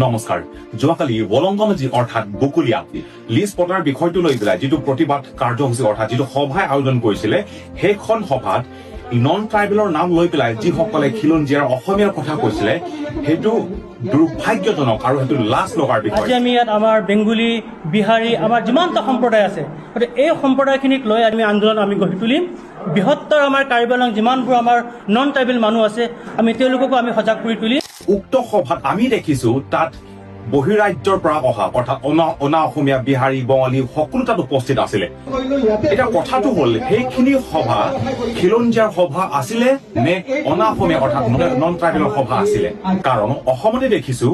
নমস্কাৰ। যোৱাকালি ৱলংগমাজি অৰ্থাৎ বকুলীয়া লিজ পতাৰ বিষয়টো লৈ পেলাই যিটো প্ৰতিবাদ কাৰ্যসূচী, অৰ্থাৎ যিটো সভাই আয়োজন কৰিছিলে, সেইখন সভাত নন ট্ৰাইবেলৰ নাম লৈ পেলাই যিসকলে খিলঞ্জীয়াৰ অসমীয়াৰ কথা কৈছিলে, সেইটো দুৰ্ভাগ্যজনক আৰু সেইটো লাজ লগাৰ বিষয়। আজি আমি ইয়াত আমাৰ বেংগলী, বিহাৰী, আমাৰ যিমানটা সম্প্ৰদায় আছে, গতিকে এই সম্প্ৰদায়খিনিক লৈ আমি আন্দোলন আমি গঢ়ি তুলিম। বৃহত্তৰ আমাৰ কাৰ্বি আংলং যিমানবোৰ আমাৰ নন ট্ৰাইবেল মানুহ আছে, আমি তেওঁলোককো আমি সজাগ কৰি তুলিম। উক্ত সভাত আমি দেখিছো, তাত বহিৰাজ্যৰ পৰা অহা, অৰ্থাৎ অনা অনা অসমীয়া, বিহাৰী, বঙালী সকলো তাত উপস্থিত আছিলে। এতিয়া কথাটো হ'ল, সেইখিনি সভা খিলঞ্জীয়াৰ সভা আছিলে নে অনা অসমীয়া, অৰ্থাৎ নন ট্ৰাইবেলৰ সভা আছিলে? কাৰণ অসমতে দেখিছো,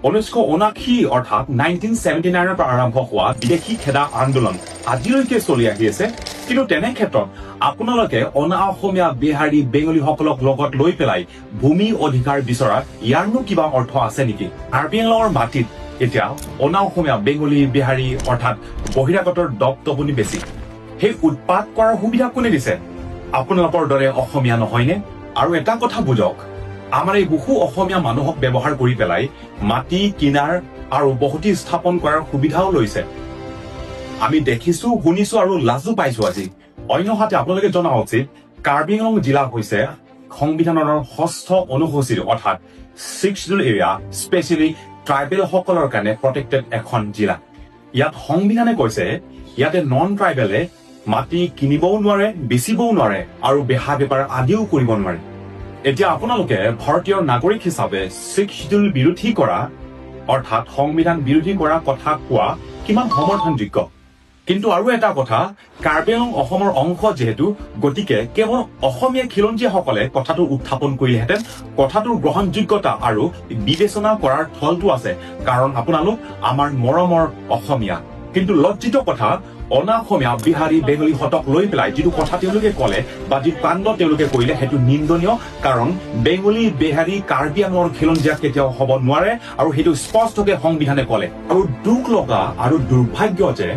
1979, অৰ্থাৎ 1979ৰ পৰা আৰম্ভ হোৱা বিদেশী খেদা আন্দোলন আজিলৈকে চলি আহি আছে। কিন্তু তেনে ক্ষেত্ৰত আপোনালোকে অনা অসমীয়া, বিহাৰী, বেংগলীসকলক লগত লৈ পেলাই ভূমি অধিকাৰ বিচৰা, ইয়াৰনো কিবা অৰ্থ আছে নেকি? কাৰ্বি আংলঙৰ মাটিত এতিয়া অনা অসমীয়া, বেংগলী, বিহাৰী, অৰ্থাৎ বহিৰাগতৰ দপদপনি বেছি। সেই উৎপাত কৰাৰ সুবিধা কোনে দিছে? আপোনালোকৰ দৰে অসমীয়া নহয়নে? আৰু এটা কথা বুজক, আমাৰ এই বহু অসমীয়া মানুহক ব্যৱহাৰ কৰি পেলাই মাটি কিনাৰ আৰু বসতি স্থাপন কৰাৰ সুবিধাও লৈছে। আমি দেখিছো, শুনিছো আৰু লাজো পাইছো আজি। অন্যহাতে আপোনালোকে জনা উচিত, কাৰ্বি আংলং জিলা হৈছে সংবিধানৰ ষষ্ঠ অনুসূচীৰ, অৰ্থাৎ ছিক্স শ্বিডিউল এৰিয়া, স্পেচিয়েলি ট্ৰাইবেলসকলৰ কাৰণে প্ৰটেক্টেড এখন জিলা। ইয়াত সংবিধানে কৈছে, ইয়াতে নন ট্ৰাইবেলে মাটি কিনিবও নোৱাৰে, বেচিবও নোৱাৰে আৰু বেহা বেপাৰ আদিও কৰিব নোৱাৰে। এতিয়া আপোনালোকে ভাৰতীয় নাগৰিক হিচাপে ছিক্স শ্বিডিউল বিৰোধী কৰা, অৰ্থাৎ সংবিধান বিৰোধী কৰা কথা কোৱা কিমান সমৰ্থনযোগ্য? কিন্তু আৰু এটা কথা, কাৰ্বি আংলং অসমৰ অংশ যিহেতু, গতিকে কেৱল অসমীয়া খিলঞ্জীয়াসকলে কথাটো উত্থাপন কৰিলেহেঁতেন, কথাটোৰ গ্ৰহণযোগ্যতা আৰু বিবেচনা কৰাৰ থলটো আছে, কাৰণ আপোনালোক আমাৰ মৰমৰ অসমীয়া। কিন্তু লজ্জিত কথা, অনা অসমীয়া, বিহাৰী, বেংগলীহঁতক লৈ পেলাই যিটো কথা তেওঁলোকে ক'লে বা যিটো কাণ্ড তেওঁলোকে কৰিলে, সেইটো নিন্দনীয়। কাৰণ বেংগলী, বিহাৰী কাৰ্বি আংলঙৰ খিলঞ্জীয়া কেতিয়াও হ'ব নোৱাৰে আৰু সেইটো স্পষ্টকে সংবিধানে ক'লে। আৰু দুখ লগা আৰু দুৰ্ভাগ্য যে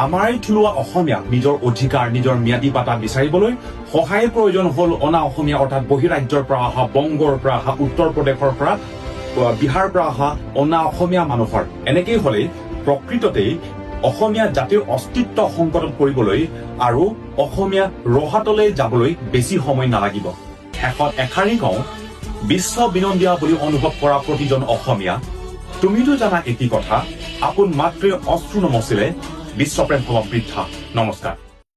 আমাৰ থলুৱা অসমীয়াক নিজৰ অধিকাৰ, নিজৰ ম্যাদী পাতা বিচাৰিবলৈ সহায়ৰ প্ৰয়োজন হ'ল অনা অসমীয়া, অৰ্থাৎ বহিৰাজ্যৰ পৰা অহা, বংগৰ পৰা অহা, উত্তৰ প্ৰদেশৰ পৰা, বিহাৰৰ পৰা অহা অনা অসমীয়া মানুহৰ। এনেকেই হলেই প্ৰকৃততেই অসমীয়া জাতিৰ অস্তিত্ব সংকটত পৰিবলৈ আৰু অসমীয়া ৰহাতলৈ যাবলৈ বেছি সময় নালাগিব। শেষত এষাৰি কওঁ, বিশ্ব বিনন্দীয়া বুলি অনুভৱ কৰা প্ৰতিজন অসমীয়া, তুমিতো জানা এটি কথা, আপোন মাতৃৰ অশ্ৰু নমচিলে বিশ্বপ্ৰেম হ'ব বৃথা। নমস্কাৰ।